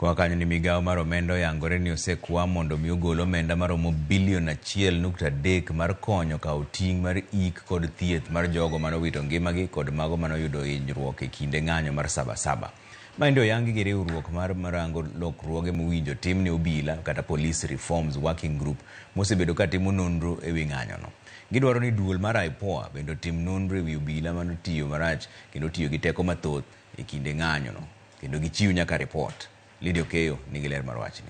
Koa kanyo ni migawo mar omenda oyangore ni osekwa mondo mi ogol omenda maromo bilion 1.3 mar konyo kawo ting' mar ik kod thieth mar jogo manowito ngimagi kod mago manoyudo hinyruok e kinde ng'anyo mar Sabasaba. Maendi oyangi gi riwruok mar marango lokruoge mowinjo tim ne obila kata Police Reforms Working Group mosebedo ka timo nonro e wi ng'anyono. Gidwaro ni duol mar IPOA bende otim nonro e wi obila manotiyo marach kendo tiyo gi teko mathoth e kinde ng'anyono kendo gichiw nyaka ripot. Lydia Okeyo nigi ler mar wachni.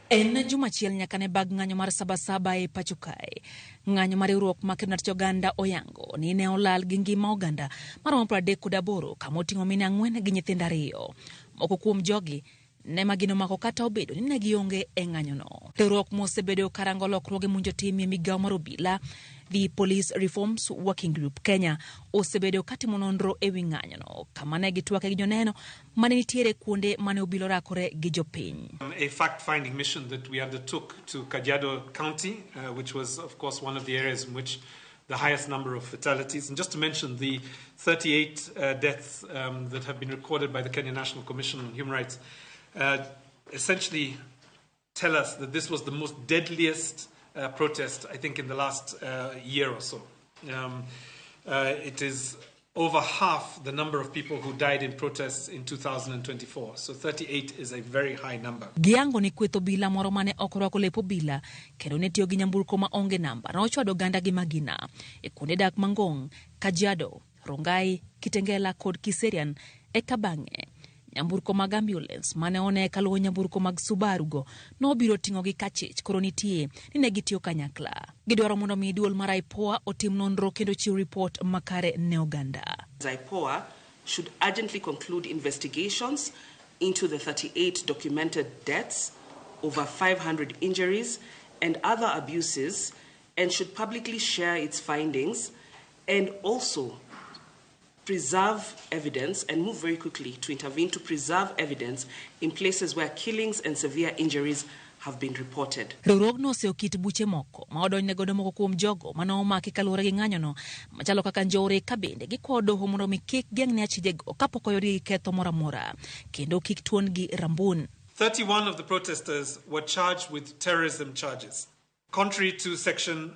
En juma achiel nyaka ne bag ng'anyo mar Sabasaba e pacho kae. Ng'anyo mar riwruok ma kedo ne oganda oyango ni ne olal gi ngima oganda maromo 38 kama oting'o mine 4 gi nyithindo 2. Moko kuom jogi ne magino mako kata obedo ni ne gionge e ng'anyono. Riwruok mosebedo karango lokruoge mowinjo timie migawo mar obila, The Police Reforms Working Group Kenya, osebedo katimo nonro e wi ng'anyono kama ne gitwake gi joneno mane nitiere kuonde mane obila orakore gi jopiny. A fact-finding mission that we undertook to Kajiado County, which was of course one of the areas in which the highest number of fatalities. And just to mention the 38 deaths that have been recorded by the Kenya National Commission on Human Rights, essentially tell us that this was the most deadliest protest, I think, in the last year or so. It is over half the number of people who died in protests in 2024. So 38 is a very high number. Giyango ni kweth obila moro mane ok orwako lep obila kendo ne tiyo gi nyamburko ma onge namba nochwado oganda gi magina e kuonde dak Mangong, Kajiado, Rongai, Kitengela kod Kiserian eka bang'e nyamburko mag ambulance mane one kaluwo nyamburko mag Subaru go nobiro ting'ogi kachich koro nitie ni ne gitiyo kanyakla. Gidwaro mondo mi duol mar IPOA otim nonro kendo chiw ripot makare ne oganda. IPOA should urgently conclude investigations into the 38 documented deaths, over 500 injuries, and other abuses, and should publicly share its findings and also preserve evidence and move very quickly to intervene to preserve evidence in places where killings and severe injuries have been reported. Riwruogno oseyo kit buche moko ma odonjne godo moko kuom jogo mane omaki kaluwore gi ng'anyono machalo kaka njore ka bende gikwayo doho mondo mi kik geng'ne achijego kapok oyudgi gi ketho moro amora kendo kik tuon-gi rambun. 31 of the protesters were charged with terrorism charges, contrary to Section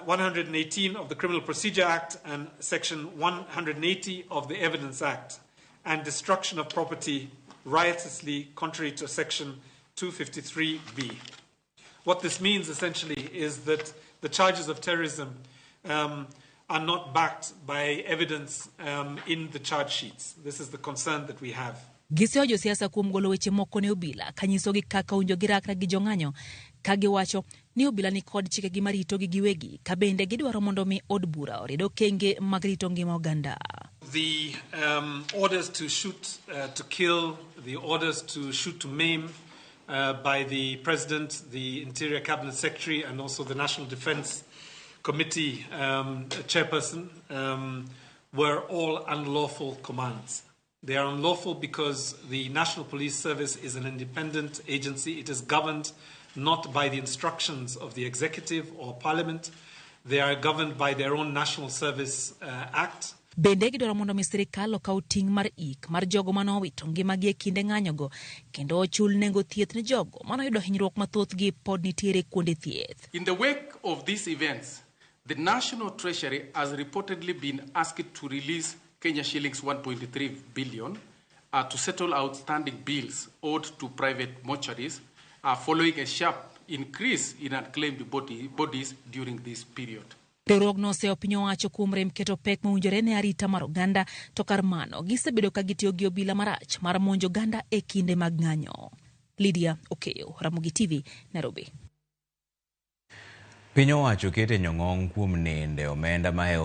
118 of the Criminal Procedure Act and Section 180 of the Evidence Act, and destruction of property riotously, contrary to Section 253B. What this means essentially is that the charges of terrorism are not backed by evidence in the charge sheets. This is the concern that we have. Giseyo josiasa kuom golo weche moko ne obila kanyisogi kaka owinjo girakre gi jong'anyo ka giwacho ni obila ni kod chikegi maritogi giwegi ka bende gidwaro mondo mi od bura orid okenge mag rito ngima oganda. The orders to shoot to kill, the orders to shoot to maim by the President, the Interior Cabinet Secretary, and also the National Defense Committee chairperson were all unlawful commands. They are unlawful because the National Police Service is an independent agency. It is governed not by the instructions of the executive or parliament. They are governed by their own National Service Act. Bende gidwaro mondo mi sirikal okaw ting' mar ik mar jogo mane owito ngimagi e kinde ng'anyogo kendo ochul nengo thieth ne jogo mane oyudo hinyruok mathothgi pod nitiere kuonde thieth. In the wake of these events, the National Treasury has reportedly been asked to release Kenya shillings 1.3 billion to settle outstanding bills owed to private mortuaries following a sharp increase in unclaimed bodies during this period. Riwruogno oseyo piny owacho kuom rem keto pek mowinjore ne arita mar oganda to kar mano gisebedo ka gitiyo gi obila marach mar monjo oganda e kinde mag ng'anyo. Lydia Okeyo, Ramogi TV, Nairobi. Piny owacho keto e nyong'ong' kuom nende omenda mahewo